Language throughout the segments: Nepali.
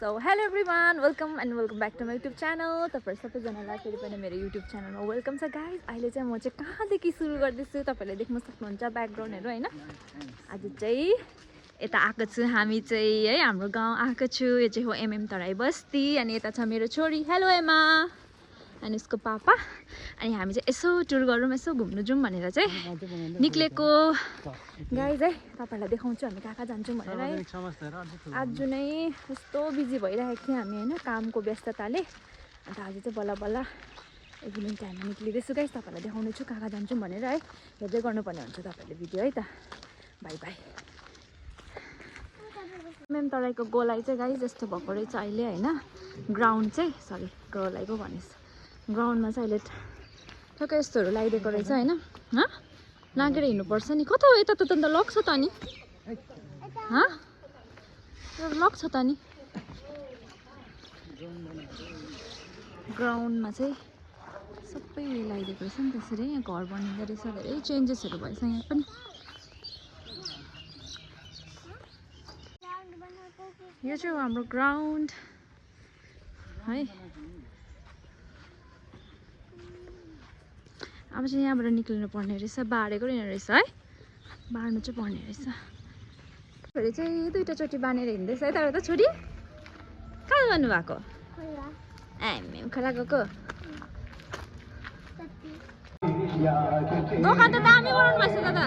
So hello everyone, welcome back to my YouTube channel. तपाईहरु सबैजनालाई फेरि पनि मेरो YouTube च्यानलमा वेलकम छ गाइस. अहिले चाहिँ म चाहिँ कहाँदेखि सुरु गर्दैछु तपाईहरुले देख्न सक्नुहुन्छ ब्याकग्राउन्डहरु हैन. आज चाहिँ यता आएको छु हामी चाहिँ है हाम्रो गाउँ आएको छु. यो चाहिँ हो एमएम तराई बस्ती अनि यता छ मेरो छोरी. हेलो एमा अनि उसको पापा. अनि हामी चाहिँ यसो टुर गरौँ यसो घुम्नु जाउँ भनेर चाहिँ निक्लेको गाइस है. तपाईहरुलाई देखाउँछु हामी कहाँ जान्छौँ भनेर है. आज नै कस्तो बिजी भइरहेको थियौँ हामी हैन कामको व्यस्तताले. अन्त आज चाहिँ बल्ल बल्ल इभिनिङ टाइममा निक्लिँदैछु गाइस. तपाईहरुलाई देखाउने छु कहाँ जान्छौँ भनेर है. हेर्दै गर्नुपर्ने हुन्छ तपाईहरुले भिडियो है त. By by. एमएम तराईको गोलाइ चाहिँ गाइस यस्तो भएको रहेछ अहिले हैन. ग्राउन्ड चाहिँ सरी गोलाइको भनेछ. ग्राउन्डमा चाहिँ अहिले ठक्कै यस्तोहरू लगाइदिएको रहेछ हैन. नागेर हिँड्नुपर्छ नि. कता हो यता त अन्त लक छ त नि. लक छ त नि. ग्राउन्डमा चाहिँ सबै उयो लगाइदिएको रहेछ नि. त्यसरी यहाँ घर बनिँदो रहेछ. धेरै चेन्जेसहरू भएछ यहाँ पनि. यो चाहिँ हो हाम्रो ग्राउन्ड है. अब चाहिँ यहाँबाट निक्लिनु पर्ने रहेछ. बारेको रहेछ है. बार्नु चाहिँ पर्ने रहेछ. फेरि चाहिँ दुईटा चोटि बानेर हिँड्दैछ है. तर त छोरी कहाँ जानु भएको? एमएम खोला गएको. दोकान त दामी बनाउनु भएछ दादा.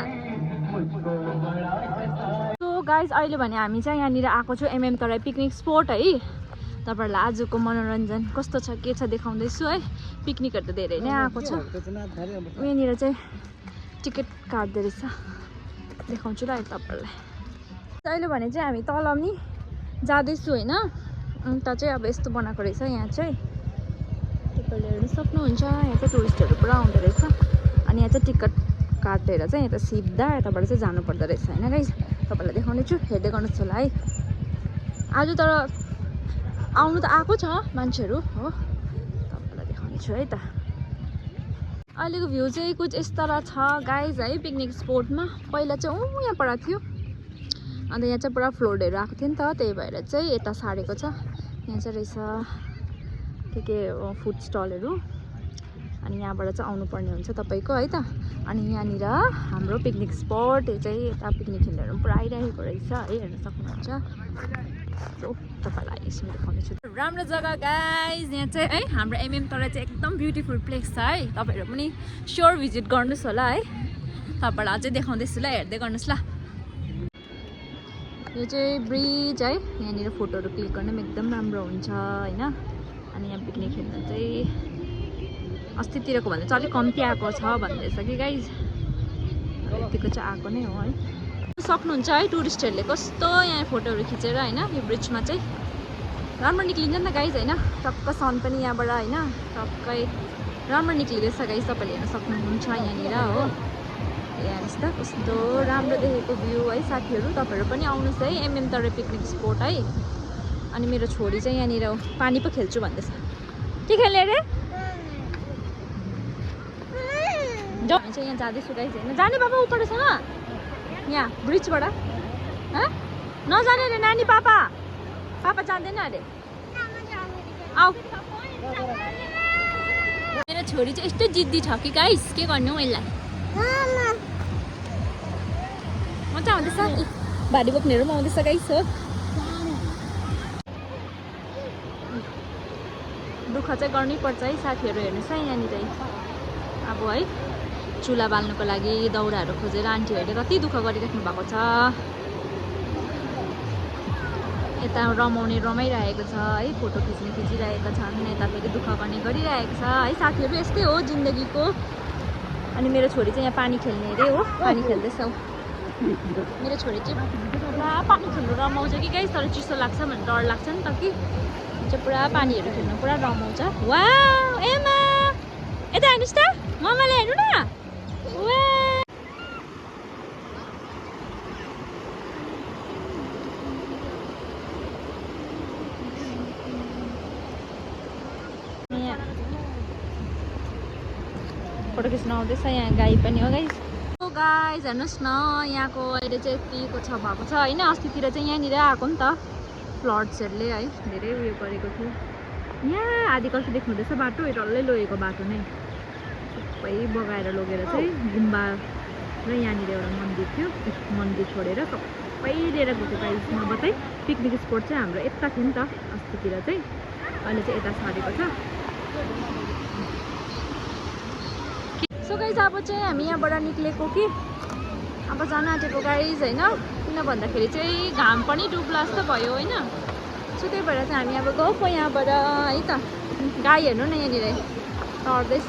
सो गाइज अहिले भने हामी चाहिँ यहाँनिर आएको छु एमएम तराई पिकनिक स्पोट है. तपाईहरुलाई आजको मनोरञ्जन कस्तो छ के छ देखाउँदैछु है. पिकनिकहरू त धेरै नै आएको छ. यहाँनिर चाहिँ टिकट काट्दो रहेछ. देखाउँछु ल तपाईहरुलाई. अहिले भने चाहिँ हामी तल नि जाँदैछु होइन. अन्त चाहिँ अब यस्तो बनाएको रहेछ यहाँ चाहिँ. तपाईँले हेर्न सक्नुहुन्छ. यहाँ चाहिँ टुरिस्टहरू पुरा आउँदो रहेछ. अनि यहाँ चाहिँ टिकट काटेर चाहिँ यता सिधा यताबाट चाहिँ जानुपर्दो रहेछ होइन गाइस. तपाईँलाई देखाउने छु. हेर्दै गर्नुहोस् होला है. आज तर आउनु त आएको छ मान्छेहरू हो. तपाईँलाई देखाउने छु है त. अहिलेको भ्यू चाहिँ कुछ यस तरह छ गाइज है पिकनिक स्पोटमा. पहिला चाहिँ यहाँ पर थियो. अन्त यहाँ चाहिँ पुरा फ्लोडहरू आएको थियो नि त. त्यही भएर चाहिँ यता सारेको छ. यहाँ चाहिँ रहेछ के फुड स्टलहरू. अनि यहाँबाट चाहिँ आउनुपर्ने हुन्छ तपाईँको है त. अनि यहाँनिर हाम्रो पिकनिक स्पट यो चाहिँ यता पिकनिक खेल्नेहरू पनि पुरा आइरहेको रहेछ है. हेर्न सक्नुहुन्छ. सो तपाईँलाई यसमा देखाउने छु. राम्रो जग्गा गाइज. यहाँ चाहिँ है हाम्रो एमएम तराई चाहिँ एकदम ब्युटिफुल प्लेस छ है. तपाईँहरू पनि स्योर भिजिट गर्नुहोस् होला है. तपाईँलाई अझै देखाउँदैछु ल. हेर्दै गर्नुहोस् ल. यो चाहिँ ब्रिज है. यहाँनिर फोटोहरू क्लिक गर्न पनि एकदम राम्रो हुन्छ होइन. अनि यहाँ पिकनिक खेल्न चाहिँ अस्तितिरको भन्दा चाहिँ अलिक कम्ती आएको छ भन्दैछ कि गाइज. यतिको चाहिँ आएको नै हो है. सक्नुहुन्छ है टुरिस्टहरूले कस्तो यहाँ फोटोहरू खिचेर होइन. यो ब्रिजमा चाहिँ राम्रो निक्लिन्छ नि त गाइज होइन. टक्क सन पनि यहाँबाट होइन टक्कै राम्रो निक्लिँदैछ गाइज. तपाईँले हेर्न सक्नुहुन्छ यहाँनिर हो. हेर्नुहोस् त कस्तो राम्रो देखेको भ्यू है साथीहरू. तपाईँहरू पनि आउनुहोस् है एमएम तराई पिकनिक स्पोट है. अनि मेरो छोरी चाहिँ यहाँनिर पानी पो खेल्छु भन्दैछ. के खेल्ने अरे? हामी चाहिँ यहाँ जाँदैछु गाइज होइन. जाने बाबा उपरसँग यहाँ ब्रिजबाट नजाने अरे नानी. पापा जाँदैन अरे. आऊ. मेरो छोरी चाहिँ यस्तो जिद्दी छ कि गाइस के गर्नु हौ यसलाई. मजा आउँदैछ. भारी बोक्नेहरू पनि आउँदैछ गाइस हो. दुःख चाहिँ गर्नै पर्छ है साथीहरू. हेर्नुहोस् है यहाँनिर अब है चुला बाल्नुको लागि दाउराहरू खोजेर आन्टीहरूले कति दुःख गरिराख्नु भएको छ. यता रमाइरहेको छ है. फोटो खिचिरहेका छन्. यता फेरि दुःख गर्ने गरिरहेको छ है साथीहरू. यस्तै हो जिन्दगीको. अनि मेरो छोरी चाहिँ यहाँ पानी खेल्ने अरे हो. पानी खेल्दैछ. मेरो छोरी चाहिँ पुरा पानी खेल्नु रमाउँछ कि गाइस. तर चिसो लाग्छ भने डर लाग्छ नि त कि. चाहिँ पुरा पानीहरू खेल्नु पुरा रमाउँछ. वाउ एमा यता हेर्नुहोस् त. मम्माले हेर्नु न. फोटो खिच्न आउँदैछ. यहाँ गाई पनि हो गाइस. गाइस हेर्नुहोस् न यहाँको अहिले चाहिँ यतिको छ भएको छ होइन. अस्तितिर चाहिँ यहाँनिर आएको नि त. फ्लड्सहरूले है धेरै उयो गरेको थियो। यहाँ आधी कस्तो देख्नुहुँदैछ बाटो, डल्लै लगेको बाटो नै सबै बगाएर लगेर चाहिँ गुम्बा र यहाँनिर एउटा मन्दिर थियो, मन्दिर छोडेर सबै लिएर गएको गाइस। नभए चाहिँ पिकनिक स्पोट चाहिँ हाम्रो यता थियो नि त अस्तितिर चाहिँ, अहिले चाहिँ यता सारेको छ। सो गाइस अब चाहिँ हामी यहाँबाट निक्लेको कि अब जान आँटेको गाइस होइन, किन भन्दाखेरि चाहिँ घाम पनि डुब्ला जस्तो भयो होइन। सो त्यही भएर चाहिँ हामी अब गएको यहाँबाट है त। गाई हेर्नु न यहाँनिर तर्दैछ।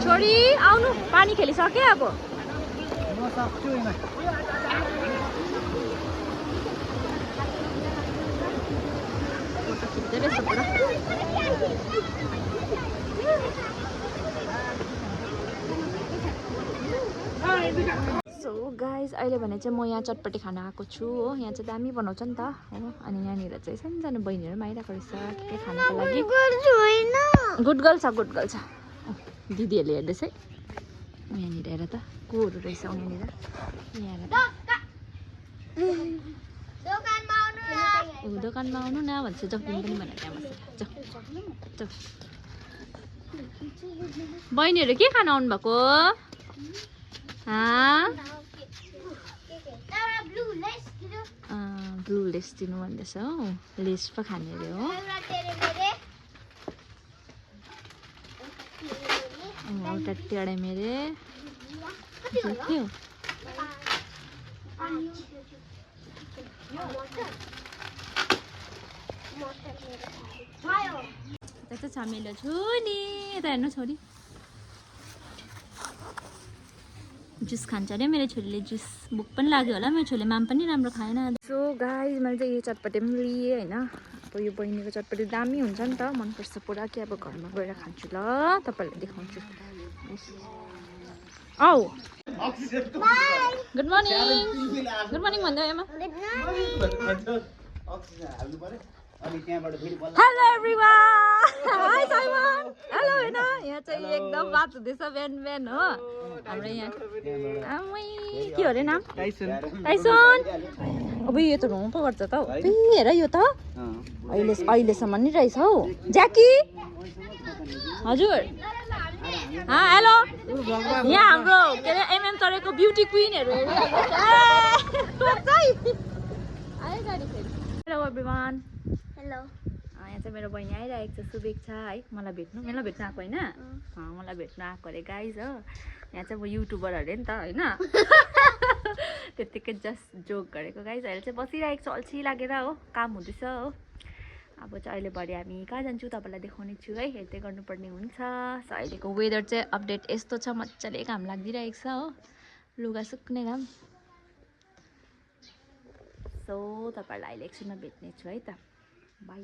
छोरी आउनु, पानी खेलिसक्यो अब। फोटो खिच्दै रहेछ पुरा। सो गाइस अहिले भने चाहिँ म यहाँ चटपटी खान आएको छु हो। यहाँ चाहिँ दामी बनाउँछ नि त हो। अनि यहाँनिर चाहिँ सानो बहिनीहरू पनि आइरहेको रहेछ के खानको लागि। गुडगर्ल छ, गुडगर्ल छ। दिदीहरूले हेर्दैछ है यहाँनिर। हेर त कोहरू रहेछ यहाँनिर। दोकानमा आउनु न भन्छ। जाउँ तिमी पनि भनेर त्यहाँ बसेर जाउँ जाउँ। बहिनीहरू के खान आउनुभएको? ब्लू लेस दिनु भन्दैछ हौ। लेस पो खाने अरे हो। एउटा टेढे मेरे के हो? यता छ मेरो छोरी। यता हेर्नु छोरी जुस खान्छ अरे मेरो छोरीले। जुस भोक पनि लाग्यो होला मेरो छोरीले। माम पनि राम्रो खाएन। सो गाइस मैले चाहिँ यो चटपटी पनि लिएँ होइन। अब यो बहिनीको चटपटी दामी हुन्छ नि त, मनपर्छ पुरा कि। अब घरमा गएर खान्छु ल, तपाईँहरूलाई देखाउँछु। औ गुड मर्निङ। गुड मर्निङ भन्दै एमा। Hello everyone. High Simon. Hello होइन यहाँ चाहिँ एकदम बात हुँदैछ बिहान बिहान हो हाम्रो यहाँ। आमै के हो अरे नाम? टाइसन। टाइसन। अब यो त रोँ पो गर्छ त हौ। हेर यो त अहिलेसम्म नि रहेछ हौ। ज्याकी हजुर। हेलो यहाँ हाम्रो के अरे एमएम तरेको ब्युटी क्विनहरू हेलो एभ्रिवान। हेलो। यहाँ चाहिँ मेरो बहिनी आइरहेको छ शुभेच्छा है मलाई भेट्नु। मलाई भेट्नु आएको होइन, मलाई भेट्नु आएको अरे गाइज हो। यहाँ चाहिँ म युट्युबर अरे नि त होइन। त्यत्तिकै जस्ट जोक गरेको गाइज। अहिले चाहिँ बसिरहेको छु अल्छी लागेर हो, काम हुँदैछ हो। अब चाहिँ अहिले भरे हामी कहाँ जान्छु तपाईँलाई देखाउने छु है, हेर्दै गर्नुपर्ने हुन्छ। सो अहिलेको वेदर चाहिँ अपडेट यस्तो छ, मजाले घाम लागिरहेको छ हो, लुगा सुक्ने घाम। सो तपाईँहरूलाई अहिले एकछिनमा भेट्ने छु है त। बाई।